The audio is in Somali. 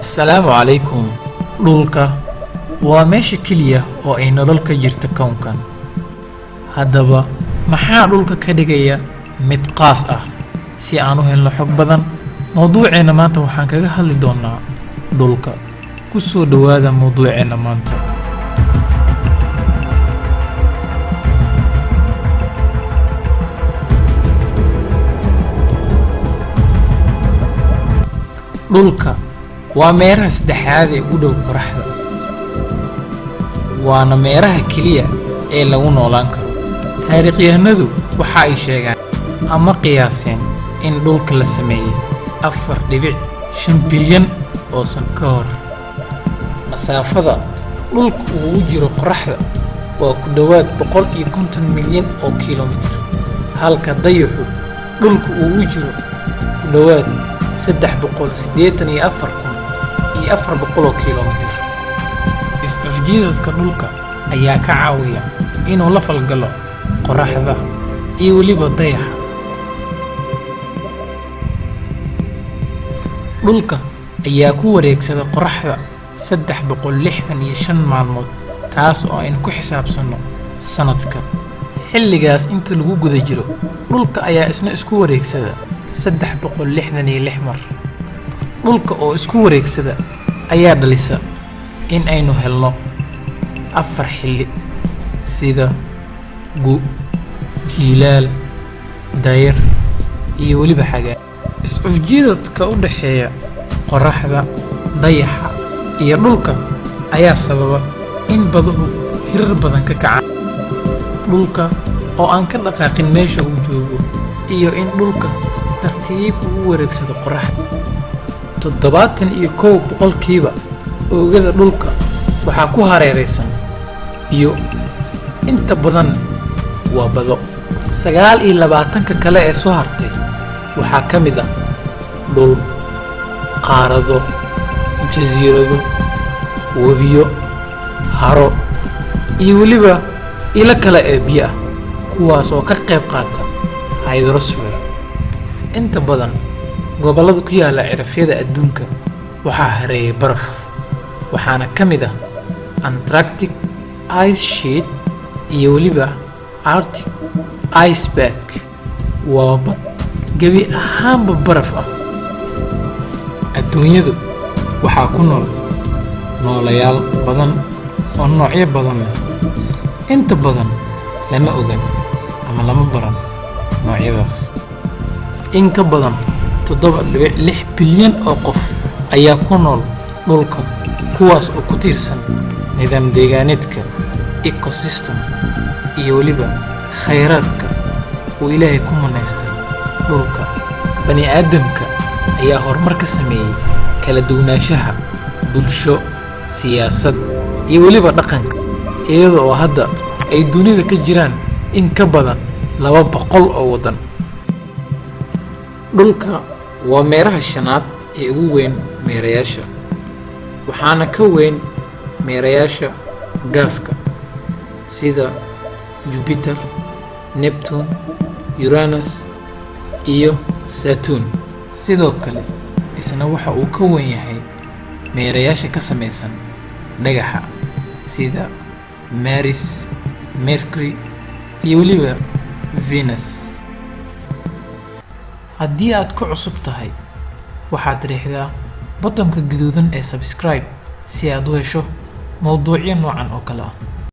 Asalaamu calaykum. Dhulka waa meesha keliya oo ay nolol ka jirto kownkan. Haddaba, maxaa dhulka ka dhigaya mid qaas ah? Si aan u helno xog badan, mowduuceenna maanta waxaan kaga hadli doonaa dhulka. Ku soo dhowaada mowduuceenna maanta. Dhulka waa meeraha saddexaad ee ugu dhow qoraxda, waana meeraha keliya ee lagu noolaan karo. Taariikhyahanadu waxa ay sheegaan ama qiyaaseen in dhulka la sameeyey 4.5 bilyan oo sano ka hor. Masaafada dhulka uu u jiro qoraxda waa ku dhowaad 150 milyan oo kilomitir, halka dayaxu dhulka uu u jiro ku dhowaad 384,400 oo kilomitir. Is-cufjiidadka dhulka ayaa ka caawiya inuu la falgalo qoraxda iyo weliba dayaxa. Dhulka ayaa ku wareegsada qoraxda 365 maalmood, taas oo aynu ku xisaabsanno sanadka. Xilligaas inta lagu guda jiro, dhulka ayaa isna isku wareegsada 366 mar. Dhulka oo isku wareegsada ayaa dhalisa in aynu helno afar xilli, sida gu, jiilaal, dayr iyo weliba xagaa. Is-cufjiidadka u dhexeeya qoraxda, dayaxa iyo dhulka ayaa sababa in baduhu hirar badan ka kacaan, dhulka oo aan ka dhaqaaqin meesha uu joogo, iyo in dhulka tartiib ugu wareegsado qoraxda. 71% oogada dhulka waxaa ku hareeraysan biyo, inta badanna waa bado. 29-ka kale ee soo hartay waxaa ka mid ah dhul, qaarado, jasiirado, webiyo, haro iyo weliba ilo kale ee biyo ah, kuwaas oo ka qayb qaata hydrosphere. Inta badan gobollada ku yaala cirafyada adduunka waxaa hareeyay baraf, waxaana ka mid ah Antarctic Ice Sheet iyo weliba Arctic Iceberg. Waa bad gebi ahaanba baraf ah. Adduunyadu waxaa ku nool noolayaal badan oo noocyo badan leh. Inta badan lama ogan ama lama baran noocyadaas. In ka badan 7.6 bilyan oo qof ayaa ku nool dhulka, kuwaas oo ku tiirsan nidaam deegaaneedka ecosystem iyo weliba khayraadka uu Ilaahay ku manaystay dhulka. Bani aadamka ayaa horumar ka sameeyey kala duwanaanshaha bulsho, siyaasad iyo weliba dhaqanka, iyada oo hadda ay dunida ka jiraan in ka badan 200 oo waddan. Dhulka waa meeraha shanaad ee ugu weyn meerayaasha, waxaana ka weyn meerayaasha gaaska sida Jupiter, Neptune, Uranus iyo Saturn. Sidoo kale isna waxa uu ka weyn yahay meerayaasha ka samaysan dhagaxa sida Mars, Mercury iyo weliba Venus. Haddii aad ku cusub tahay, waxaad riixdaa button-ka guduudan ee subscribe si aad u hesho mowduucyo noocan oo kale ah.